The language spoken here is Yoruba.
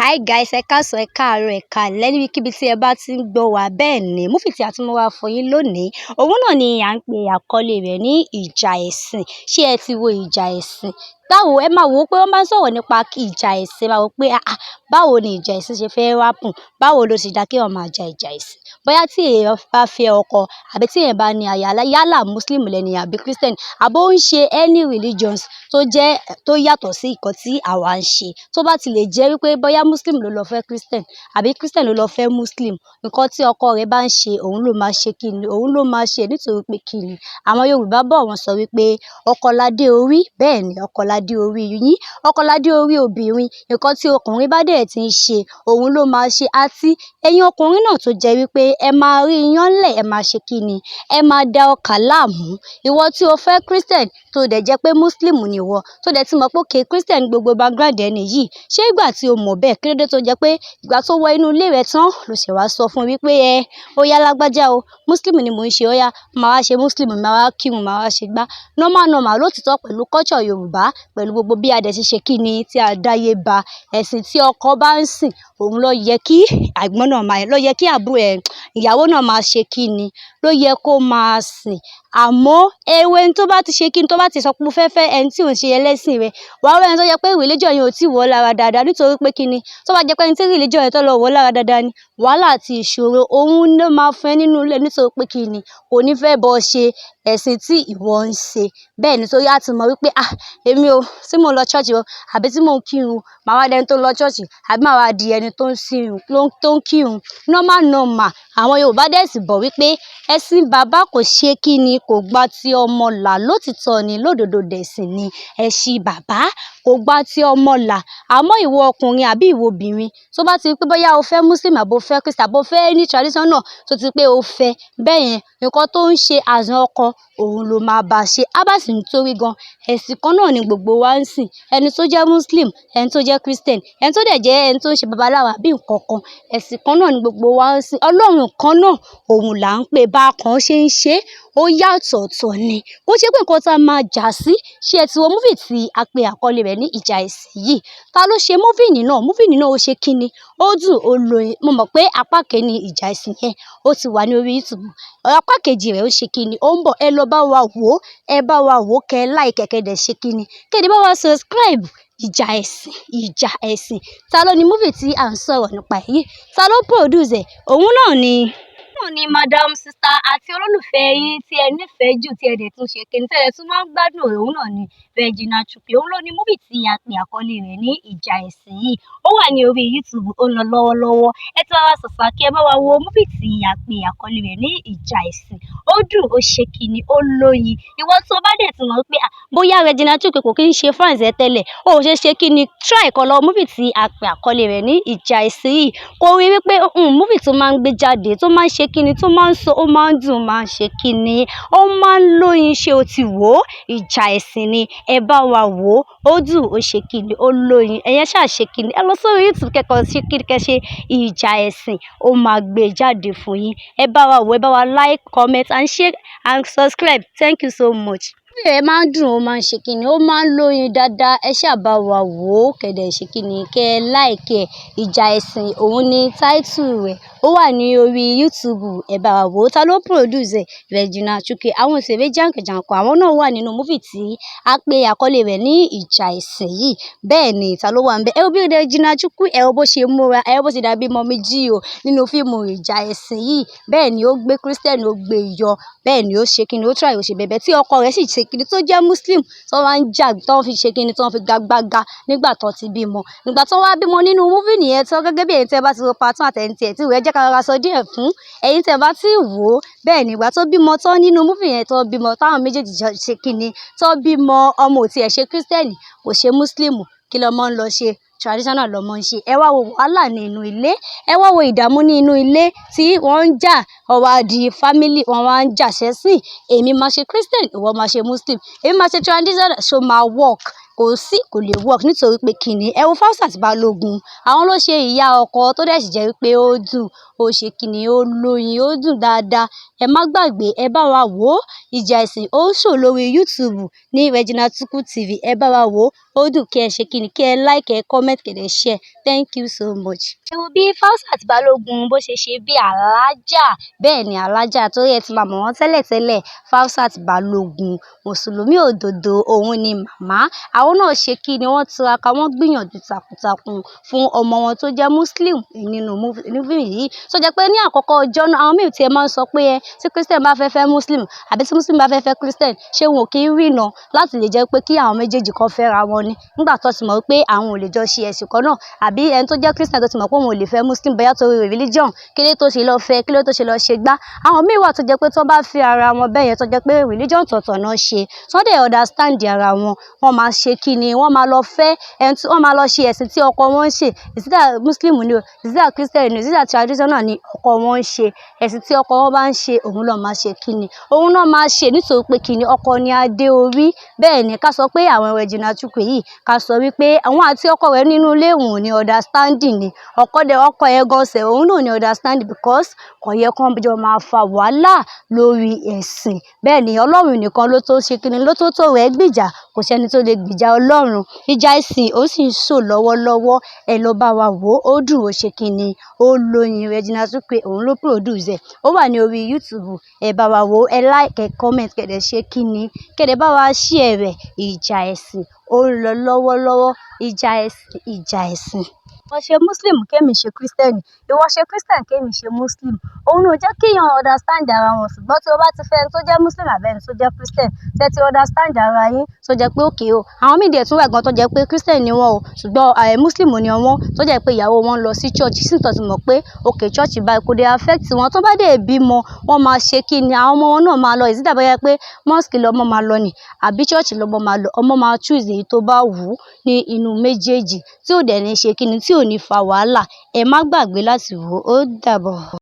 Hi guys, ẹ káàsán, ẹ káàárọ̀, ẹ káalẹ́ níbikíbi tí ẹ bá ti ń gbọ́ wá. Bẹ́ẹ̀ ni, movie tí a tún mú wá fún yín lónìí, òun náà ni à ń pe àkọlé rẹ̀ ní Ìjà Ẹ̀sìn. Ṣé ẹ ti wo Ìjà Ẹ̀sìn? Báwo ẹ máa wò ó pé wọ́n bá ń sọ̀rọ̀ nípa ìjà ẹ̀sìn, ẹ máa wò ó pé, "Àá, báwo ni ìjà ẹ̀sìn ṣe fẹ́ happen? Báwo ló ṣe dá kí èèyàn máa ja ìjà ẹ̀sìn?" Bóyá tí èèyàn bá fẹ́ ọkọ àbí tí èèyàn bá ní aya, yálà Muslim lẹ́ni àbí Christian, àbí ó ń ṣe any religions tó jẹ́ tó yàtọ̀ sí nǹkan tí àwa ń ṣe. Tó bá ti lè jẹ́ wípé bóyá Muslim ló lọ fẹ́ Christian àbí Christian ló lọ fẹ́ Muslim, nǹkan tí ọkọ rẹ̀ bá ń ṣe, òun ló máa ṣe kíni, òun ló máa ṣe, nítorí pé kíni. Àwọn Yorùbá bọ̀, wọ́n sọ wípé ọkọ ládé orí. Bẹ́ẹ̀ ni, ọkọ ládé orí yín, ọkọ ládé orí obìnrin. Nǹkan tí ọkùnrin bá dẹ̀ tí ń ṣe, òun ló máa ṣe. Àti ẹ̀yin ọkùnrin náà tó jẹ́ wípé ẹ máa rí iyán lẹ̀, ẹ máa ṣe kíni, ẹ máa da ọkà láàmú. Ìwọ tí o fẹ́ Christian tó dẹ̀ jẹ́ pé Muslim ni ìwọ, tó dẹ̀ ti mọ̀ pé okay, Christian gbogbo background ẹni yìí, ṣé ìgbà tí o mọ̀ bẹ́ẹ̀, kí ló dé tó jẹ́ pé ìgbà tó wọ inú ilé rẹ tán ló ṣe wá sọ fún wípé ẹ, ó yá lágbájá o, Muslim ni mò ń ṣe, ó yá, màá wá ṣe Muslim, màá wá kírun, màá wá ṣe gbá. Normal normal, lóòtítọ́, pẹ̀lú culture Yorùbá, pẹ̀lú gbogbo bí a dẹ̀ ṣe ṣe kíni tí a dáyé ba, ẹ̀sìn tí ọkọ bá ń sìn, òun ló yẹ kí ẹ̀gbọ́n náà máa, ló yẹ kí àbúrò ẹ̀, ìyàwó náà máa ṣe kíni, ló yẹ kó máa sìn. Àmọ́ ewé tó bá ti ṣe kíni, tó bá ti sọ pé mo fẹ́ fẹ́ ẹni tí ò ń ṣe ẹlẹ́sìn rẹ̀, wàá rí ẹni tó jẹ́ pé religion yẹn ò tí wọ́ lára dáadáa. Nítorí pé kíni, tó bá jẹ́ pé ẹni tí religion yẹn tó lọ wọ́ lára dáadáa ni, wàhálà àti ìṣòro òun ló máa fún ẹ nínú ilé, nítorí pé kíni, kò ní fẹ́ bọ́ ṣe ẹ̀sìn tí ìwọ ń ṣe. Bẹ́ẹ̀ ni, torí a ti mọ̀ wípé, ah, èmi o, tí mò ń lọ church o, àbí tí mò ń kírun, màá wá di ẹni tó ń lọ church, àbí màá wá di ẹni tó ń sírun, tó ń kírun. Normal normal, àwọn Yorùbá dẹ̀ sì bọ̀ wípé ẹ̀sìn bàbá kò ṣe kíni, kò gba ti ọmọ là. Lótìtọ́ ni, lódodo dẹ̀ sì ni, ẹ̀sìn bàbá kò gba ti ọmọ là. Àmọ́ ìwọ ọkùnrin àbí ìwọ obìnrin tó bá ti rí pé bóyá o fẹ́ Muslim àbí o fẹ́ Christian àbí o fẹ́ any tradition náà tó ti pé o fẹ́ bẹ́ẹ̀ yẹn, nǹkan tó ń ṣe as ọkọ, òun ló máa bá ṣe. Á bá sì ń torí gan, ẹ̀sìn kan náà ni gbogbo wa ń sìn. Ẹni tó jẹ́ Muslim, ẹni tó jẹ́ Christian, ẹni tó dẹ̀ jẹ́ ẹni tó ń ṣe babaláwo àbí nǹkan kan, ẹ̀sìn kan náà ni gbogbo wa ń sìn. Ọlọ́run kan náà òun là ń pè, bá kan ṣe ń ṣe, ó yàtọ̀ọ̀tọ̀ ni. Kò ṣe pé nǹkan tí a máa jà sí. Ṣé ẹ ti wo movie tí a pe àkọlé rẹ̀ ní Ìjà Ẹ̀sìn yìí? Ta ló ṣe movie náà? Movie náà ó ṣe kíni, ó dùn, ó lóyin. Mo mọ̀ pé apá kìíní Ìjà Ẹ̀sìn yẹn ó ti wà ní orí YouTube. Apá kejì rẹ̀ ó ṣe kíni, ó ń bọ̀. Ẹ lọ bá wa wò ó, ẹ bá wa wò ó, kẹ́ like, kẹ́ dẹ̀ ṣe kíni, kẹ́ dẹ̀ bá wa subscribe. Ìjà Ẹ̀sìn, Ìjà Ẹ̀sìn. Ta ló ní movie tí à ń sọ̀rọ̀ nípa èyí? Ta ló produce ẹ̀? Òun náà ni Madam Sister àti olólùfẹ́ yín tí ẹ nífẹ̀ẹ́ jù, tí ẹ dẹ̀ tún ṣe kíni, tí ẹ dẹ̀ tún máa ń gbádùn rẹ̀, òun náà ni Regina Chukwu. Òun ló ní movie tí a pè àkọlé rẹ̀ ní Ìjà Ẹ̀sìn yìí. Ó wà ní orí YouTube, ó ń lọ lọ́wọ́lọ́wọ́. Ẹ tí wá sọ̀sọ̀ kí ẹ bá wa wo movie tí a pè àkọlé rẹ̀ ní Ìjà Ẹ̀sìn. Ó dùn, ó ṣe kíni, ó lóyin. Ìwọ tí o bá dẹ̀ tún mọ̀ pé, ah, bóyá Regina Chukwu kò kí ń ṣe fans ẹ tẹ́lẹ̀, ó ṣe ṣe kíni, try kó lọ movie tí a pè àkọlé rẹ̀ ní Ìjà Ẹ̀sìn yìí. Kó rí wípé movie tó máa ń gbé jáde, tó máa ń ṣe kíni, tó máa ń sọ, ó máa ń dùn, máa ń ṣe kíni, ó máa ń lóyin. Ṣé o ti wò ó? Ìjà Ẹ̀sìn ni. Ẹ bá wa wò ó. Ó dùn, ó ṣe kíni, ó lóyin. Ẹ̀yẹn ṣáà ṣe kíni. Ẹ lọ sórí YouTube, kẹ́kọ̀ọ́ ṣe kíni, kẹ́ ṣe Ìjà Ẹ̀sìn, ó máa gbé jáde fún yín. Ẹ bá wa wò ó, ẹ bá wa like, comment and share and subscribe. Thank you so much. Movie rẹ̀ máa ń dùn, ó máa ń ṣe kíni, ó máa ń lóyin dáadáa. Ẹ ṣáà bá wa wò ó, kẹ́ dẹ̀ ṣe kíni, kẹ́ like ẹ̀. Ìjà Ẹ̀sìn, òun ni title rẹ̀. Ó wà ní orí YouTube. Ẹ bá wa wò ó. Ta ló produce ẹ̀? Regina Chukwu. Àwọn òṣèré jànkànjànkàn, àwọn náà wà nínú movie tí a pè àkọlé rẹ̀ ní Ìjà Ẹ̀sìn yìí. Bẹ́ẹ̀ ni, ta ló wà níbẹ̀? Ẹ wo bí Regina Chukwu, ẹ wo bó ṣe múra, ẹ wo bó ṣe dàbí Mummy G.O nínú fíìmù Ìjà Ẹ̀sìn yìí. Bẹ́ẹ̀ ni, ó gbé Christian, ó gbé yọ. Bẹ́ẹ̀ ni, ó ṣe kíni, ó try, ó ṣe bẹ̀bẹ̀ tí ọkọ rẹ̀ sì ṣe kíni, tó jẹ́ Muslim, tó wá ń jà, tó fi ṣe kíni, tó fi gagbága nígbà tó ti bímọ. Nígbà tó wá bímọ nínú movie nìyẹn tó gẹ́gẹ́ bí ẹ̀yin tí ẹ bá ti wo part one àti ẹ̀yin tí ẹ ti wò, ẹ jẹ́ ká rọra sọ díẹ̀ fún ẹ̀yin tí ẹ bá ti wò ó. Bẹ́ẹ̀ ni, ìgbà tó bímọ tán nínú movie yẹn, tó bímọ táwọn méjèèjì jọ ṣe kíni, tó bímọ, ọmọ ò tí ẹ ṣe Christian, kò ṣe Muslim, kí lọmọ ń lọ ṣe? Traditional lọmọ ń ṣe. Ẹ wá wo wàhálà ní inú ilé, ẹ wá wo ìdààmú ní inú ilé tí wọ́n ń jà. Ó wá di family, wọ́n wá ń jà ṣẹ́sìn. Èmi máa ṣe Christian, ìwọ máa ṣe Muslim, èmi máa ṣe traditional. Ṣó máa work? Kò sí, kò lè work. Nítorí pé kíni, ẹ wo Fausat Balógun, àwọn ló ṣe ìyá ọkọ, tó dẹ̀ sì jẹ́ wípé ó dùn, ó ṣe kíni, ó lóyin, ó dùn dáadáa. Ẹ má gbàgbé, ẹ bá wa wò ó. Ìjà Ẹ̀sìn, ó ń show lórí YouTube ní Regina Chukwu TV. Ẹ bá wa wò ó, ó dùn. Kí ẹ ṣe kíni, kí ẹ like, ẹ comment. comment, kẹ́ dẹ̀ share. Thank you so much. Ẹ wo bí Fausat Balógun bó ṣe ṣe bí alájà. Bẹ́ẹ̀ ni, alájà torí ẹ ti máa mọ̀ wọ́n tẹ́lẹ̀tẹ́lẹ̀. Fausat Balógun, Mùsùlùmí òdodo, òun ni màmá. Àwọn náà ṣe kí ni, wọ́n tiraka, wọ́n gbìyànjú takuntakun fún ọmọ wọn tó jẹ́ Muslim nínú movie yìí. Tó jẹ́ pé ní àkọ́kọ́ ọjọ́ náà, àwọn mìíràn tí ẹ máa ń sọ pé ẹ tí Christian bá fẹ́ fẹ́ Muslim àbí tí Muslim bá fẹ́ fẹ́ Christian, ṣé wọn ò kí ń rìnà láti lè jẹ́ pé kí àwọn méjèèjì kan fẹ́ra wọn ni? Nígbà tó ti mọ̀ pé àwọn ò lè jọ ṣe ẹ̀sìn kan náà, àbí ẹni tó jẹ́ Christian tó ti mọ̀ pé òun ò lè fẹ́ Muslim bóyá torí religion, kí ló tó ṣe lọ fẹ́, kí ló tó ṣe lọ ṣe gbá. Àwọn mìíràn wà tó jẹ́ pé tí wọ́n bá fẹ́ ara wọn bẹ́ẹ̀ yẹn, tó jẹ́ pé religion ọ̀tọ̀ọ̀tọ̀ náà ṣe, tí wọ́n dẹ̀ understand ara wọn, wọ́n máa ṣe kí ni, wọ́n máa lọ fẹ́ ẹni tí wọ́n máa lọ ṣe ẹ̀sìn tí ọkọ wọn ń ṣe. It's either Muslim ni o, it's either Christian ni o, it's either traditional ni ọkọ wọn ń ṣe. Ẹ̀sìn tí ọkọ wọn bá ń ṣe, òun náà máa ṣe kí ni, òun náà máa ṣe, nítorí pé kí ni, ọkọ ni adé orí. Bẹ́ẹ̀ ni, ká sọ pé àwọn Regina Chukwu yìí, ká sọ wípé àwọn àti ọkọ rẹ̀ nínú ilé, òun ò ní understanding ni. Ọkọ dẹ̀, ọkọ yẹn gan sẹ̀, òun náà ò ní understanding, because kò yẹ kó jọ máa fa wàhálà lórí ẹ̀sìn. Bẹ́ẹ̀ ni, Ọlọ́run nìkan ló tó ṣe kí ni, ló tó tó rẹ̀ gbìjà. Kò sí ẹni tó lè gbìjà Ọlọ́run. Ìjà ẹ̀sìn ó sì ń sọ lọ́wọ́lọ́wọ́. Ẹ lọ bá wa wò ó, dùn, ó ṣe kí ni, ó lóyin. Regina Chukwu, òun ló produce ẹ̀. Ó wà ní orí YouTube. Ẹ bá wa wò ó, ẹ like, ẹ comment, kẹ́ dẹ̀ ṣe kí ni, kẹ́ dẹ̀ bá wa share rẹ̀. Ìjà ẹ̀sìn ó ń lọ lọ́wọ́lọ́wọ́. Ìjà ẹ̀sìn, ìjà ẹ̀sìn. Ìwọ ṣe Muslim, kémi ṣe Christian. Ìwọ ṣe Christian, kémi ṣe Muslim. Òun ò jẹ́ kí èèyàn understand ara wọn. Ṣùgbọ́n tí o bá ti fẹ́ ẹni tó jẹ́ Muslim àbí ẹni tó jẹ́ Christian, tí ẹ ti understand ara yín, tó jẹ́ pé okay o. Àwọn míì dẹ̀ tún wà gan tó jẹ́ pé Christian ni wọ́n o, ṣùgbọ́n Muslim ni wọ́n, tó jẹ́ pé ìyàwó wọn lọ sí church, sì tó ti mọ̀ pé okay, church báyìí kò dé affect wọn. Tó bá dé bímọ, wọ́n máa ṣe kí ni, àwọn ọmọ wọn náà máa lọ. It's either bóyá pé mosque lọmọ máa lọ ni àbí church lọmọ máa lọ. Ọmọ máa choose èyí tó bá wù ú ní inú méjèèjì, tí ò dẹ̀ ní ṣe kí ni, tí ò ní fa wàhálà. Ẹ má gbàgbé láti wò ó. Ó dàbọ̀.